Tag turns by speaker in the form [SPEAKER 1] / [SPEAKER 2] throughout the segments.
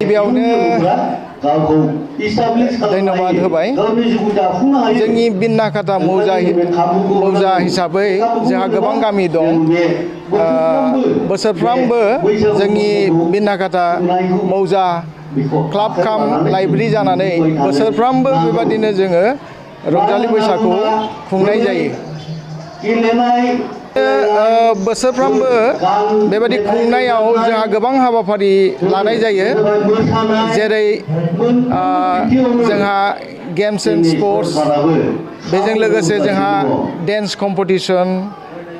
[SPEAKER 1] गिबियावनो धन्यबाद होबाय जोंनि बिन्नाकाटा मौजा हिसाबै जोंहा गोबां गामि दं बोसोरफ्रामबो जोंनि बिन्नाकाटा मौजा क्लाब काम लाइब्रेरि जानानै बोसोरफ्रामबो बेबादिनो जोङो रंजालि बैसागु खुंनाय जायो बोसोरफ्रामबो बेबादि खुंनायाव जोंहा गोबां हाबाफारि लानाय जायो जेरै जोंहा गेम्स एन्ड स्पर्ट्स बेजों लोगोसे जोंहा डेन्स कम्पिटिशन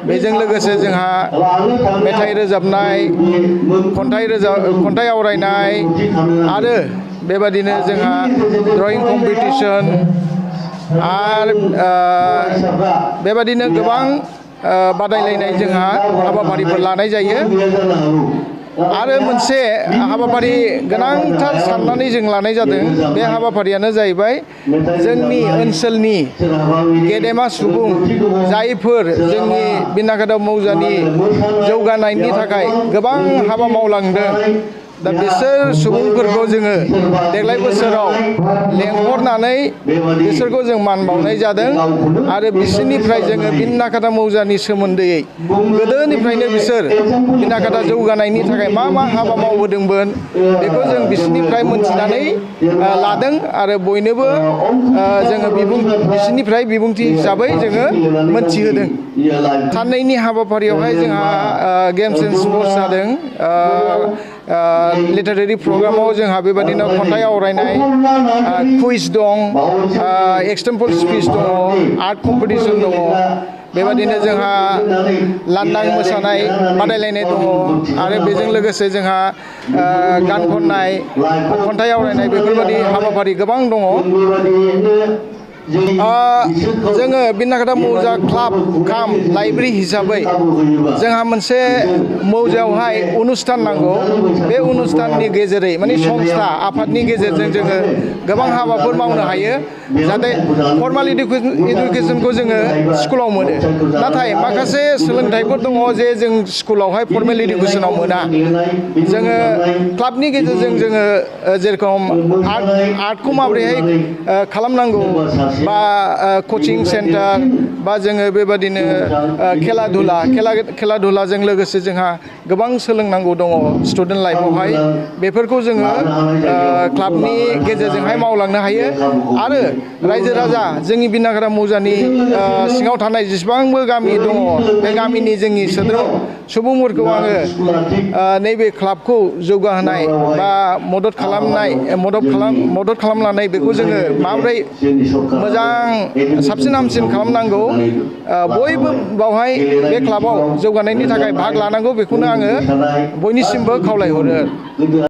[SPEAKER 1] बेजों लोगोसे जोंहा मेथाइ रोजाबनाय खन्थाइ आवरायनाय आरो बेबादिनो जोंहा ड्रयिं कम्पिटिशन आरो बेबादिनो गोबां बादायलायनाय जोंहा हाबाफारिफोर लानाय जायो आरो मोनसे हाबाफारि गोनांथार साननानै जों लानाय जादों बे हाबाफारियानो जाहैबाय जोंनि ओनसोलनि गेदेमा सुबुं जायफोर जोंनि बिन्नाकाटा मौजानि जौगानायनि थाखाय गोबां हाबा मावलांदों दा बिसोर सुबुंफोरखौ जोङो देग्लाय बोसोराव लेंहरनानै बिसोरखौ जों मान बावनाय जादों आरो बिसोरनिफ्राय जोङो बिन्नाकाटा मौजानि सोमोन्दै गोदोनिफ्रायनो बिसोर बिन्नाकाटा जौगानायनि थाखाय मा हाबा मावबोदोंमोन बेखौ जों बिसोरनिफ्राय मोनथिनानै लादों आरो बयनोबो जोङो बिसोरनिफ्राय बिबुंथि हिसाबै जोङो मोनथिहोदों साननैनि हाबाफारियावहाय जोंहा गेम्स एन्ड स्पर्ट्स जादों लिटारेरि प्रग्रामाव जोंहा बेबादिनो खन्थाइ आवरायनाय कुइज दं एक्सटेम्पल स्पिच दङ आर्ट कम्पिटिशन दङ बेबादिनो जोंहा लांदां मोसानाय बादायलायनाय दङ आरो बेजों लोगोसे जोंहा गान खननाय खन्थाइ आवरायनाय बेफोरबादि हाबाफारि गोबां दङ जोङो बिन्नाकाटा मौजा क्लाब काम लाइब्रेरि हिसाबै जोंहा मोनसे मौजायावहाय अनुस्थान नांगौ बे अनुस्थाननि गेजेरै माने संस्था आफादनि गेजेरजों जोङो गोबां हाबाफोर मावनो हायो जाहाथे फर्माल इडुकेसनखौ जोङो स्कुलाव मोनो नाथाय माखासे सोलोंथाइफोर दङ जे जों स्कुलावहाय फर्मेल इडुकेसनाव मोना जोङो क्लाबनि गेजेरजों जोङो जेरेखम आर्टखौ माबोरैहाय खालामनांगौ बा कचिं सेन्टार बा जोङो बेबादिनो खेला धुलाजों लोगोसे जोंहा गोबां सोलोंनांगौ दङ स्टुडेन्ट लाइफआवहाय बेफोरखौ जोङो क्लाबनि गेजेरजोंहाय मावलांनो हायो आरो रायजो राजा जोंनि बिन्नाकाटा मौजानि सिङाव थानाय जेसेबांबो गामि दङ बे गामिनि जोंनि सोद्रोम सुबुंफोरखौ आङो नैबे क्लाबखौ जौगाहोनाय बा मदद खालामनानै बेखौ जोङो माबोरै मोजां साबसिन हामसिन खालामनांगौ बयबो बावहाय बे क्लाबाव जौगानायनि थाखाय भाग लानांगौ बेखौनो आङो बयनिसिमबो खावलायहरो